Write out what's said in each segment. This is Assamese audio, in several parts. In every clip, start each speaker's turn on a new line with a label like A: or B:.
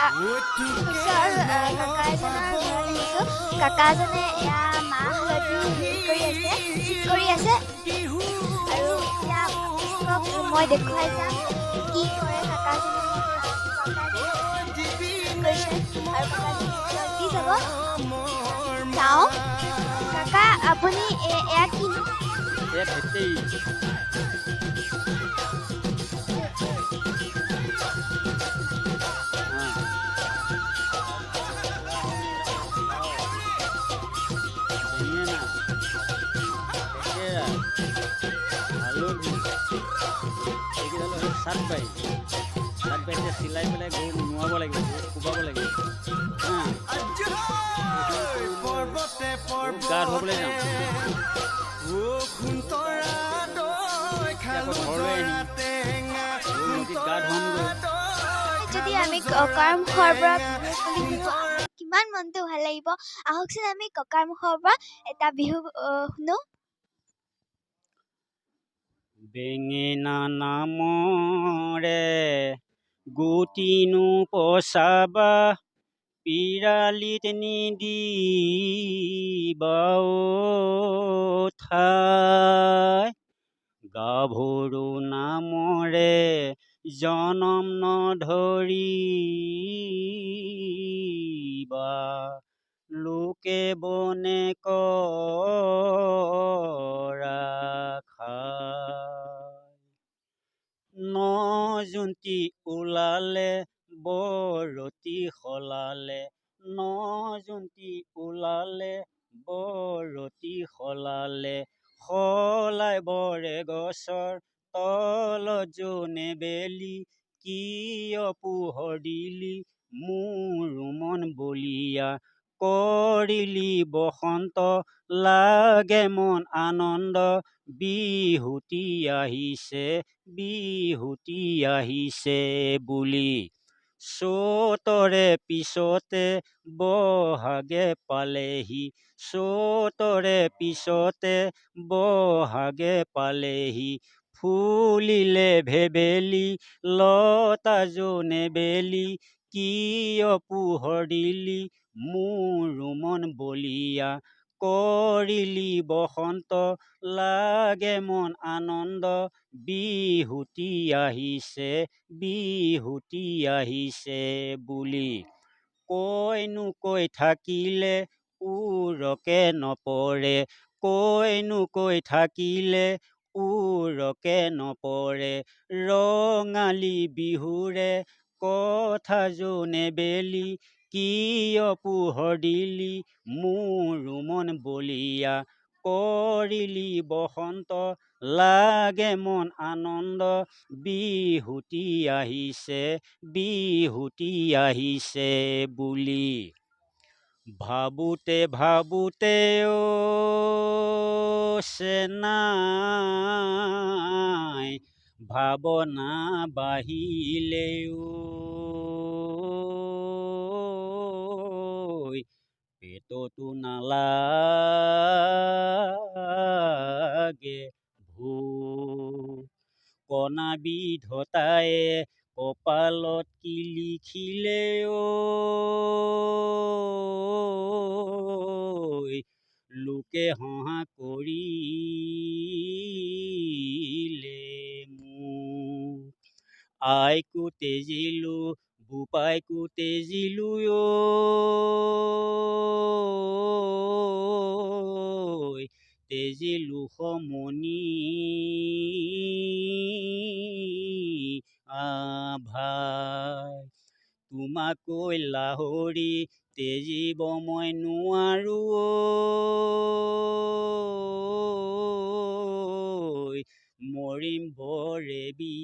A: ওচৰৰ কাকা এজনৰ ঘৰত আহিছোঁ। কাকাজনে এয়া মাহ হালধি হেৰি কৰি আছে, ঠিক কৰি আছে। আৰু এতিয়া আপোনালোকক মই দেখুৱাই যাম কি কৰে কাকাজনে। কৰিছে আৰু কাকাজনে দি যাব চাওঁ। কাকা, আপুনি এয়া কি?
B: এয়া ভেটেই। বেঙেনা, থেকেৰা, হালধি, এইকেইডাল হৈছে চাটবাৰী। চাটবাৰীতে চিলাই পেলাই গৰু নোৱাব লাগিব, গৰু কোবাব লাগিব। হা, গা ধুৱাবলৈ যাওঁ, আকৌ ঘৰলৈ আহিম, গৰু নদীত গা ধুৱামগৈ।
A: যদি আমি ককাৰ মুখৰ পৰা বিহু বুলি শুনো, আমাৰ কিমান মনটো ভাল লাগিব। আহকচোন, আমি ককাৰ মুখৰ পৰা এটা বিহু শুনো।
B: বেঙেনা নামৰে গুটিনো পচাবা, পিৰালিত নিদিবা ঠাই। গাভৰু নামৰে জনম নধৰিবা, লোকে বনে কৰা খাই। নজোনটি ওলালে বৰতি সলালে, নজোনটি ওলালে বৰতি সলালে, সলাই বৰে গছৰ তলত জোনে বেলি, কিয় পোহৰ দিলি মোৰ মন বলিয়া কৰিলি। বসন্ত লাগে মন আনন্দ, বিহুটি আহিছে, বিহুটি আহিছে বুলি। চ'তৰে পিছতে বহাগে পালেহি, চ'তৰে পিছতে বহাগে পালেহি, ফুলিলে ভেবেলি লতা জোনে বেলি, কিয় পোহৰ দিলি মোৰ মন বলিয়া কৰিলি। বসন্ত লাগে মন আনন্দ, বিহুটি আহিছে, বিহুটি আহিছে বুলি। কৈনো কৈ থাকিলে ওৰকে নপৰে, কৈনো কৈ থাকিলে ওৰকে নপৰে, ৰঙালী বিহুৰে কথা জোনে বেলি, কিয় পোহৰ দিলি মোৰ মন বলিয়া কৰিলি। বসন্ত লাগে মন আনন্দ, বিহুটি আহিছে, বিহুটি আহিছে বুলি। ভাবোতে ভাবোতে অ চেনাই, ভাৱনা বাঢ়িলেও পেটতো নালাগে ভোক। কণা বিধতায়ে কপালত কি লিখিলে ঐ, লোকে হঁহা কৰিলে মোক। আইকো তেজিলো, বোপাইকো তেজিলো ঐ, তেজিলো সমনি ভাই। তোমাকৈ লাহৰি তেজিব মই নোৱাৰো ঐ, মৰিম বৰে বিহে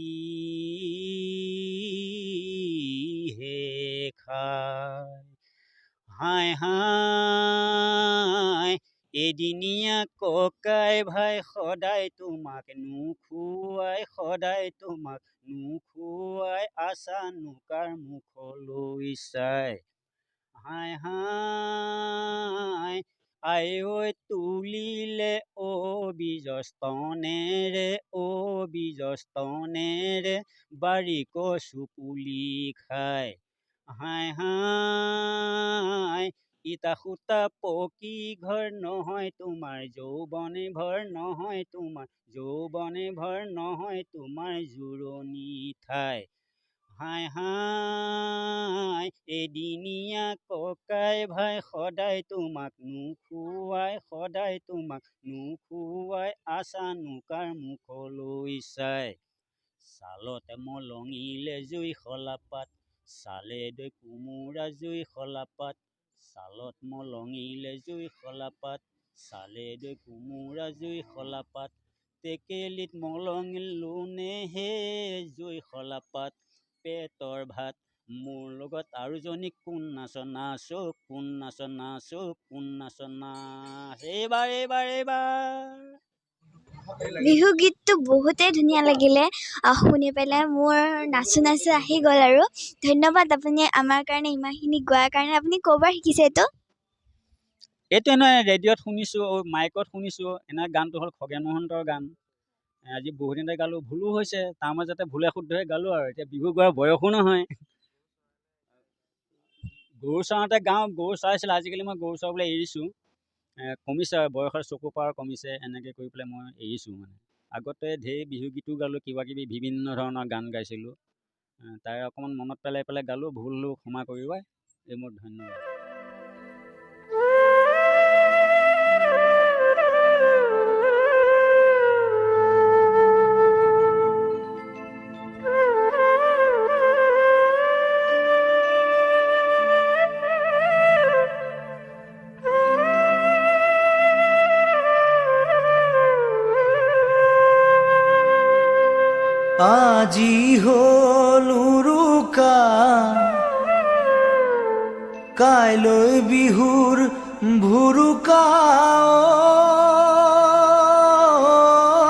B: খাই। হায় হায়, এদিনীয়া ককাই ভাই, সদায় তোমাক নুখুৱাই, সদায় তোমাক নুখুৱাই, আছা কাৰ মুখলৈ চাই। হায় হায়, আই ঐ তুলিলে অ বীজস্তনেৰে, অ বীজস্তনেৰে বাৰী কচু পুলি খায়। হায় হায়, ইটা সূতা পকী ঘৰ নহয় তোমাৰ যৌৱনে ভৰ, নহয় তোমাৰ যৌৱনে ভৰ, নহয় তোমাৰ জোৰণি ঠাই। হায় হায়, এদিনীয়া ককাই ভাই সদায় তোমাক নুখুৱাই, সদায় তোমাক নুখুৱাই, আছা কাৰ মুখলৈ চাই। ছালতে মলঙিলে জুই শলা পাত, চালে দৈ কোমোৰা জুই শলা পাত, ছালত মলঙিলে জুই শলা পাত, চালে দৈ কোমোৰা জুই শলা পাত, টেকেলিত মলঙিলোনে হে জুই শলা পাত, পেটৰ ভাত। মোৰ লগত আৰু জনী কোন নাচ নাচ, কোন নাচ নাচ, কোন নাচ নাচ, এইবাৰ এইবাৰ এইবাৰ।
A: বিহু গীতটো বহুতেই ধুনীয়া লাগিলে শুনি পেলাই, মোৰ নাচো নাচো আহি গ'ল। আৰু ধন্যবাদ আপুনি আমাৰ কাৰণে ইমানখিনি গোৱাৰ কাৰণে। আপুনি ক'ৰ পৰা শিকিছে এইটো?
B: এইটো এনেই ৰেডিঅ'ত শুনিছোঁ, মাইকত শুনিছোঁ। এনে গানটো হ'ল খগেন মহন্তৰ গান। আজি বহুদিনতে গালোঁ, ভুলো হৈছে, তাৰ মাজতে ভুলে শুদ্ধই গালোঁ। আৰু এতিয়া বিহু গোৱাৰ বয়সো নহয়। গৰু চৰাওঁতে গাওঁ, গৰু চৰাইছিলোঁ, আজিকালি মই গৰু চৰাবলৈ এৰিছোঁ। কমিছে আৰু বয়সৰ চকু পাৱাৰ কমিছে, এনেকৈ কৰি পেলাই মই এৰিছোঁ। মানে আগতে ঢেৰ বিহু গীতো গালোঁ, কিবা কিবি বিভিন্ন ধৰণৰ গান গাইছিলোঁ। তাৰে অকণমান মনত পেলাই পেলাই গালোঁ, ভুল হ'লেও ক্ষমা কৰিবা, এই মোৰ ধন্যবাদ।
C: আজি হ'ল উৰুকা, কাইলৈ বিহুৰ ভুৰুকা।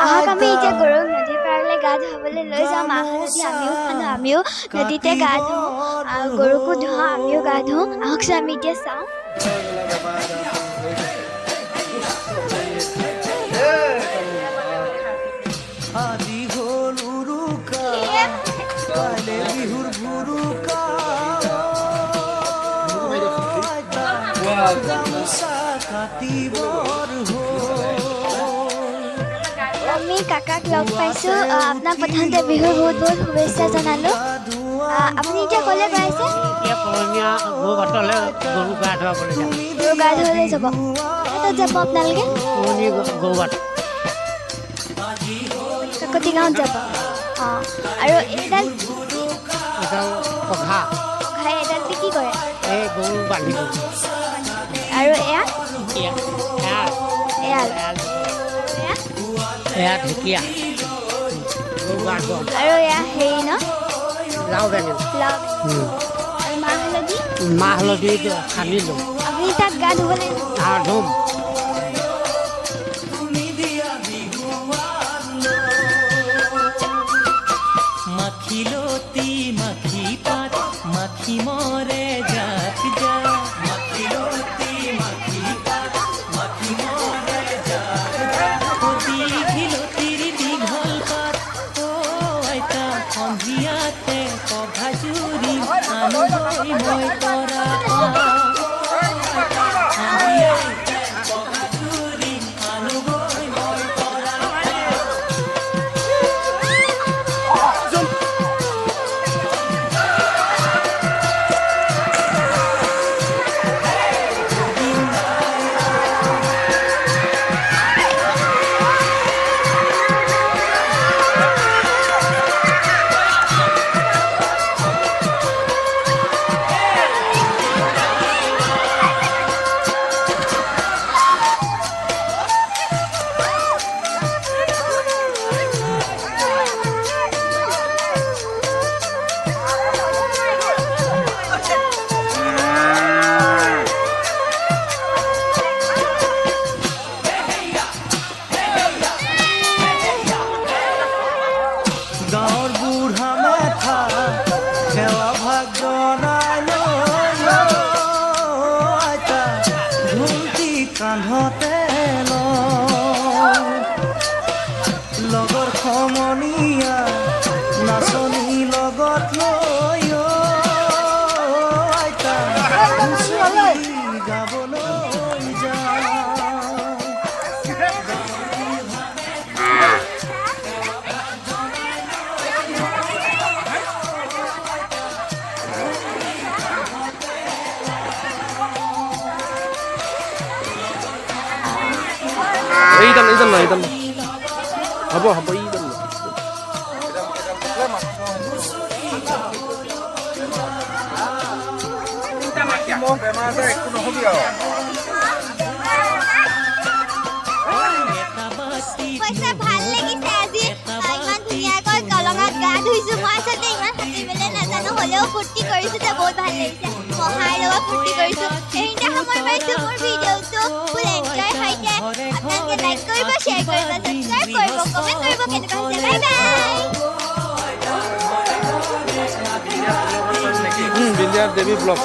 A: আহক আমি এতিয়া গৰুক নদীৰ পাৰলৈ গা ধুৱাবলৈ লৈ যাওঁ। মাহ হালধি আমিও সানো, আমিও নদীতে গা ধুওঁ, আৰু গৰুকো ধুৱাওঁ, আমিও গা ধুওঁ। আহকচোন আমি এতিয়া চাওঁ।
C: আজি হ'ল উৰুকা, কাইলৈ বিহুৰ ভুৰুকা। গামোচা কাটিবৰ হ'ল।
A: আমি কাকাক লগ পাইছোঁ। আপোনাক প্ৰথমতে বিহুৰ বহুত বহুত শুভেচ্ছা জনালোঁ। আপুনি এতিয়া ক'লৈ গৈ আছে?
D: এতিয়া পৰণীয়া গৰু গৰু গা ধুৱাবলৈ যাম।
A: গৰু গা ধুৱাবলৈ যাব। ক'ত যাব আপোনালোকে?
D: পুৰণি গৰুবাট,
A: কাকতি গাঁৱত যাব। অঁ, আৰু এইডাল?
D: এডাল পঘা।
A: পঘাই এডাল দি কি কৰে?
D: এই গৰু বান্ধিব।
A: আৰু এয়া?
D: এয়া
A: এয়াল। এয়া?
D: এয়া ঢেকীয়া, গৰু গা ধুৱাম।
A: আৰু এয়া হেৰি ন?
D: লাও বেঙেনা।
A: লাও। আৰু মাহ হালধি?
D: মাহ হালধি সানি লওঁ।
A: আপুনি তাত গা ধুবলৈ?
D: ধুম।
E: মাখিলতী মাখি পাত মাখি মৰে জাক যা, মাখিলতী মাখি পাত মাখি মৰে জাক যা, দীঘিলতিৰ দীঘল পাত। অ আইতা, সন্ধিয়াতে পঘা জুৰি আনোগৈ মই তৰা পাত। সন্ধিয়াতে পঘা জুৰি আনোগৈ মই তৰা পাত।
C: গাঁৱৰ বুঢ়া মেথা সেৱা ভাগ জনাই লৈ আইতা ঢোলটি কান্ধতে লয়, লগৰ সমনীয়া নাচনী লগত লৈ। গাবলৈ যাওঁ।
F: এইডাল, এইডাল নহয়, এইডাল নহয়। হ'ব হ'ব, এইডাল নহয়।
A: কৈছে ভাল লাগিছে আজি, ইমান ধুনীয়াকৈ কলঙত গা ধুইছো। মই আচলতে ইমান সাঁতুৰিবলৈ নাজানো, হ'লেও ফূৰ্তি কৰিছো যে বহুত ভাল লাগিছে। মহাৰ লগত ফূৰ্তি কৰিছো। এইখিনিতে সময় পাইছো, মোৰ ভিডিঅ'টো ফুল এনজয় হৈছে। আপোনালোকে লাইক কৰিব, শ্বেয়াৰ কৰিব, ছাবস্ক্ৰাইব কৰিব, কমেণ্ট কৰিব কেনেকুৱা হৈছে। Bye bye.
F: Bindya Devi blog.